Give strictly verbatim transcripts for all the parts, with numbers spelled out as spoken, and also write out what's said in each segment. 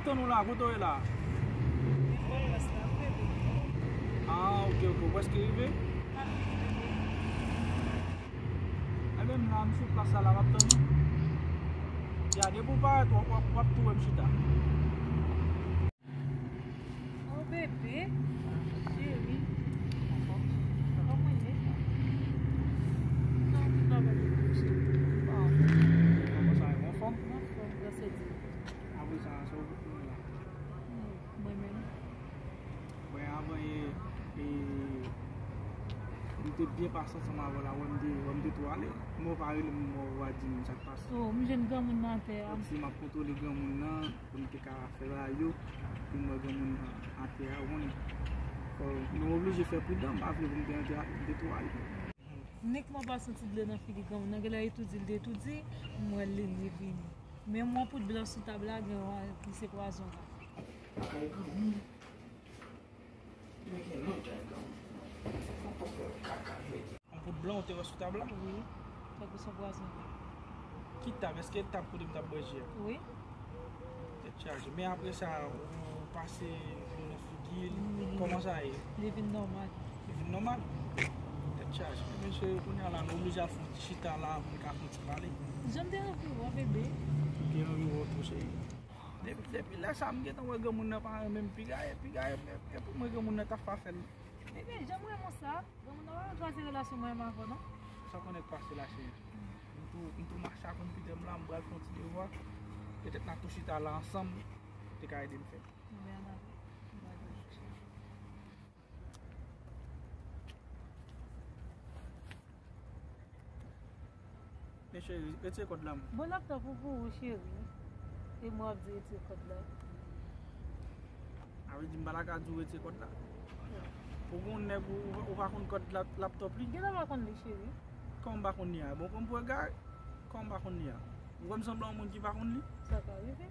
Tann ou la, kote w ye la? Ah, ok, ok, ou prèske rive? Ebyen, m la, m sou plas la, la, m ap tann ou. Ya, depi w parèt, w ap, w ap, w ap tou wè m chita. Oh, bebe, cheri, kòman w ye? Kòman w travay, cheri? Kòman sa ye, w anfòm? M anfòm, grasedi. Apre sa, sa w konnen la. Mwen menm. Mwen avan yè, e, m te byen pase ansanm avè w la, wè m te, wè m te tou ale. Men w pa rele m, w pa di m sa k pase. Oh, m jwenn granmoun nan atè a. Kòmsi m ap kontwole granmoun nan, pou m te ka fè bagay yo, pou m wè granmoun nan atè a, ou konnen. Fò, nou oblije fè pridan, m pa vle pou m te antre, m te tou ale. Nèk mwen pa santi dlo nan figi granmoun nan, genlè etoudi l te etoudi, m wè l li vini. Men m wè poud blan sou tab la, gen li se pwazon la. Kay granmoun. Men gen lòt kay granmoun. Mwen poko wè kaka yo ye. Yon poud blan ou te wè sou tab la? Wi. Tankou se yon pwazon. Ki tab? Èske tab kote m t ap bwè ji a? Wi. Tèt chaje. Men apre sa, ou pase dlo nan figi l. Wi. Kòman sa ye? Li vin nòmal. Li vin nòmal? Tèt chaje. Men cheri, kounye a la, nou oblije al fè yon ti chita la pou n ka fè yon ti pale. Jan m te anvi wè w, bebe. M te anvi wè w tou, cheri. Depi, depi lè sa, m gentan wè granmoun nan pa renmen m piga, e piga, e, e pou mwen granmoun nan t ap pa fè l. Bebe, jan m renmen w sa, granmoun nan pa vle kraze relasyon mwen menm avè w, non. Sa w konnen k pase la, cheri? M tou, m tou mache ak yon piten m la, m pral fè yon ti devwa. Petèt n a tou chita la ansanm, ou te ka ede m fè l. Ebyen, ann ale. M pral fè l. Men cheri, retire kòd la, m. Bon, laptop ou pou ou, cheri. E mwen ap di retire kòd la. A vle di m pa ta ka di w retire kòd la? Wi. Pou gon nèg ou, ou, ou pa konn kòd la, laptop li? Genlè w pa konn li, cheri. Kòman m pa konn li a? Bon, kòm pou egare, kòman m pa konn li a? Ou wè m sanble yon moun ki pa konn li? Sa ka rive.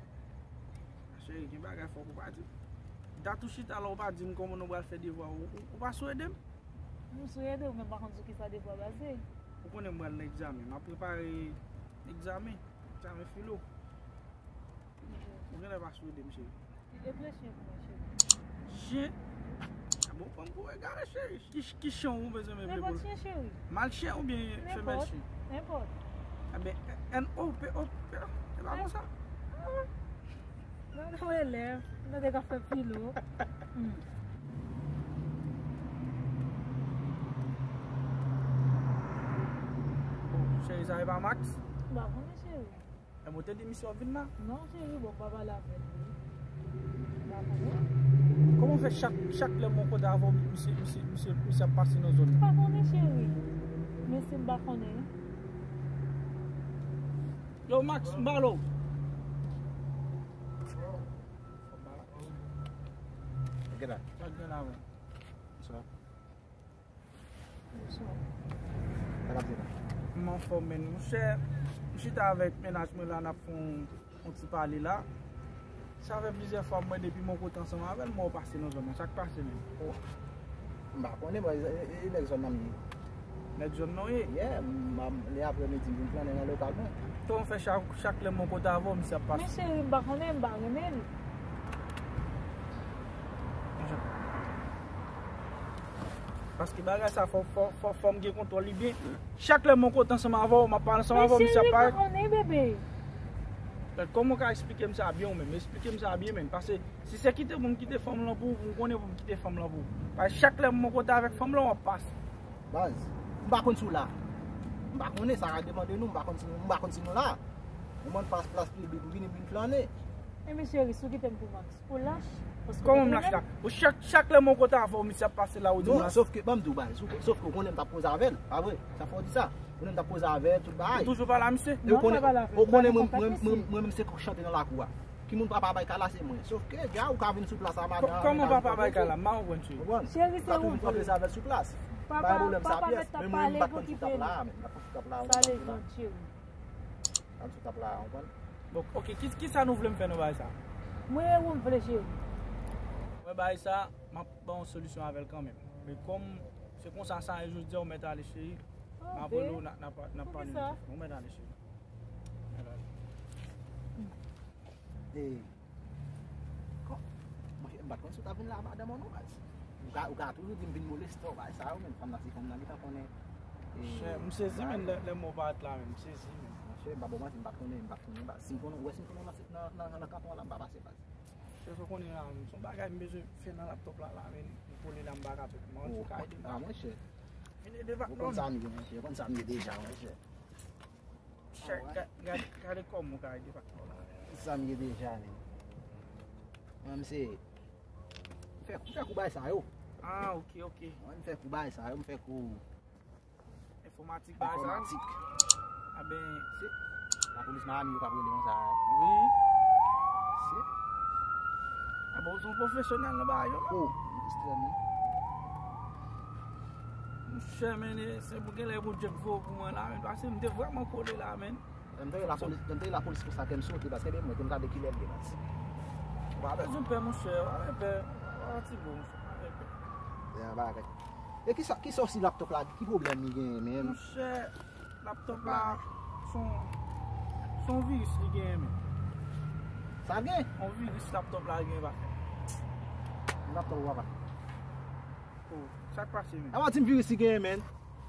Cheri, gen bagay fòk ou pa di. Dat ou chita la, ou pa di m kòman nou pral fè devwa, ou, ou, ou pa sou ede m? M sou ede w, men m pa konn sou kisa devwa baze. Ou konnen m pral nan egzamen. M ap prepare egzamen. Egzamen filo. Ou genlè pa sou ede m, cheri. Eple chen pou mwen, cheri. Chen? Bon, pran m pou egare, cheri. Ki, ki chen ou bezwen m eple pou l? Nenpòt chen, cheri. Mal chen oubyen femèl chen? Nenpòt. Enben, N O P O P, e pa konsa? Ah. Gade yon elèv, nou te ka fè filo. Hmm. Bon, cheri, sa e pa Max? M pa konnen, cheri. E mwen te di misye w ap vin la? Non, cheri, bon, m pa pale avè l, wi. M pa konnen. Kòman w fè chak, chak lè m yon kote avè w, misye, misye, misye, misye ap pase nan zòn nan? M pa konnen, cheri. Men si m pa konnen. Yo, Max, m pale w. Ok, la. Sa k gen la, men? Sa. Bonswa. Sa k ap di la? M anfòm, men. Monchè, m chita avèk mennaj mwen la, n ap fè yon, yon ti pale la. Sa fè plizyè fwa m wè depi m yon kote ansanm avè l, m wè w pase nan zòn nan. Sa k pase menm? Oh. M pa konnen, mwen, e, e, e nèg zòn nan m ye. Nèg zòn nan w ye? Yeah, m, m, lè aprè midi, m vin flannen nan lokal mwen. Kòman w fè chak, chak lè m yon kote avè w, misye ap pase? Men cheri, m pa konnen, m pa renmen l. Paske bagay sa, fò, fò, fò, fò m gen kontwòl li byen. Chak lè m yon kote ansanm avè w, m ap pale ansanm avè w, misye ap parèt. Men cheri, m pa konnen, bebe. Gad, kòman w ka eksplike m sa byen ou menm? Eksplike m sa byen, menm. Paske si se kite pou m kite fanm lan pou ou, pou m konnen pou m kite fanm lan pou ou. Paske chak lè m yon kote avèk fanm lan, w ap pase. Baz, m pa konn si w la. M pa konnen, sa ka depann de nou, m pa konn si nou, m pa konn si nou la. Ou mande plas, plas piblik, ou vini, vin flannen. Ebyen cheri, si w kite m pou Max, ou lach. Paske ou pa konnen menm. Kòman m lach la? Ou chak, chak lè m yon kote avè w, misye ap pase la, ou di m lach. Non, sòf ke, ban m di w bagay, sòf, sòf ke ou konnen m t ap koze avè l, pa vre? Sa fè w di sa? Ou konnen m t ap koze avè l, tout bagay. Ou toujou pale a misye? Non, m pa pale avè l. Ou konnen mwen, mwen, mwen, mwen menm se kòk chante nan lakou a. Ki moun papa bay kay la, se mwen. Sòf ke, dja ou ka vin sou plas la, madan. Kò-, kòman papa bay kay la? M pa konprann, cheri. Konprann? Cheri, se ou vre. Ou ka toujou pale avè l sou plas. Papa, papa mèt ap pale pou kite l. Sa lejand, cheri. Al sou tap la, w konprann? Donk, ok, ki, kisa nou vle m fè nan bagay sa? Mwen e ou m vle, cheri. Mwen bagay sa, m ap ba w yon solisyon avè l kanmenm. Men kòm se konsa sa ye jodi a, ou mèt ale, cheri. M ap rele w, n a, n a pa, n a pale. Poukisa? Ou mèt ale, cheri. Mèt ale. Hey. M pa t konn si w t ap vin la madanm ou non, baz. Ou ka, ou ka toujou di m vin moleste w, bagay sa yo, men fanm nan, se fanm nan gentan konnen. Monchè, m sezi, men, lè, lè mò parèt la, men, m sezi, men. Monchè, m pa ba w manti, m pa t konnen, m pa t konnen, baz. Si m konnen, ou wè si m konnen w nan, nan, nan, nan kanton an la, m pa pase, baz. Monchè, sa w konnen la, men, se yon bagay m bezwen fè nan laptop la, la, men, m kole la, m pa ka fè. Mwen, ou ka ede m. Ah, monchè. Vin ede patnè m. Ou konn sa m ye, monchè, ou konn sa m ye deja, monchè. Chè, ga-, gade, gade kòman w ka ede patnè w la. Sa m ye deja, men. Mwen, m se, m fè, m fè kou bay sa yo. Ah, ok, ok. Mwen, m fè kou bay sa yo, m fè kou enfòmatik bay sa yo. Enfòmatik. A ben, se lapolis Miami yo k ap rele konsa. Wi. Se. A ben, ou se yon pwofesyonèl nan bagay yo, non? Oh, m distrè, men. Monchè, men, e, se pou genlè Bondye k voye w pou mwen la, men, paske m te vrèman kole la, men. Lè m te wè lapolis, lè m te wè lapolis konsa, kè m sote, paske men mwen te m gade kilè l ye, baz. Ou pa bezwen pè, monchè, ou pa gen pè. Ou pa ti bon, monchè, ou pa gen pè. Ya, bagay. E kisa, kisa w si laptop la, ki pwoblèm li genyen, menm? Monchè, laptop la, se yon, se yon viris li genyen, men. Sa gen? Yon viris laptop la genyen, pa. Laptop ou, papa. Oh, sa k pase, men? Avan di m viris li genyen, men.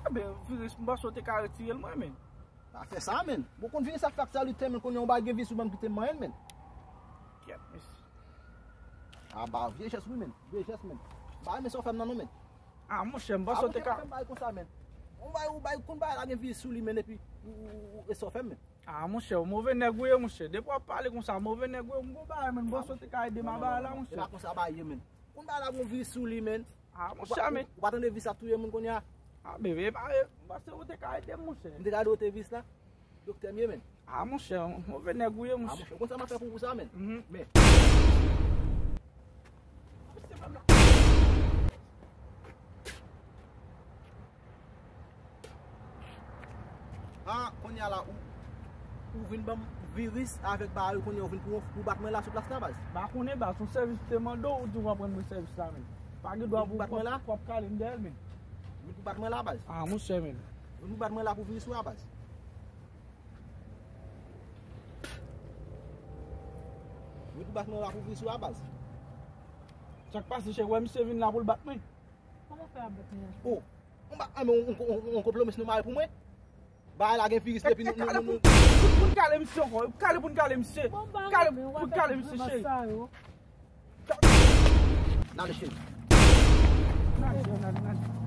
Eben, viris, m panse w te ka retire l, mwen, men. Pa fè sa, men. Bon, konn vini sa fè ak salite, men, kounye a w bay gen vi sou banm kite m manyen, men. Kyèt, mesye. A, ba, vye jès, wi, men. Vye jès, men. Ba, men sa w fè m nan, non, men. A, monchè, m panse w te ka. Fè m bay konsa, men. Ou bay, ou bay, konn bay la gen vi sou li, men, epi, ou, ou, ou, e sa w fè m, men. A, monchè, ou move nèg ou ye, monchè. Depi w ap pale konsa, move nèg ou ye, m gon bagay, men, m panse w te ka ede m a bay la, monchè. E pa konsa bay ye, men. Konn bay la gen vi sou li, men. A, monchè, men. Ou pa tande vi sa touye moun kounye a? A, bebe, e pa, e, m panse ou te ka ede m, monchè. M te ka ede w te vis la? Doktè m ye, men. A, monchè, move nèg ou ye, monchè. A, monchè, ou konn sa m ap fè pou ou sa, men? Mhm. Men. A, kounye a la, ou, ou vin ban m viris avèk bagay ou, kounye a ou vin pou, pou bat mwen la sou plas la, baz. Pa konnen, baz, se yon sèvis m te mande w, ou di w ap rann mwen sèvis la, men. Pa gen dwa pou w ap kale m dèyè l, men. Ou vin pou bat mwen la, baz. A, monchè, men. Ou vin pou bat mwen la pou viris ou a, baz. Ou vin pou bat mwen la pou viris ou a, baz. Sa k pase, chè, wè misye vin la pou l bat mwen. Kòman w fè ap bat mwen la? Oh, on ba, ah, men on, on, on, on konplo misye nou mare pou mwen. Bagay la gen viris depi nou, nou, nou, nou. Pou n kale misye ankò, kale pou n kale misye. Kale pou n kale misye, cheri. N ale, cheri. N ale, n ale, n ale.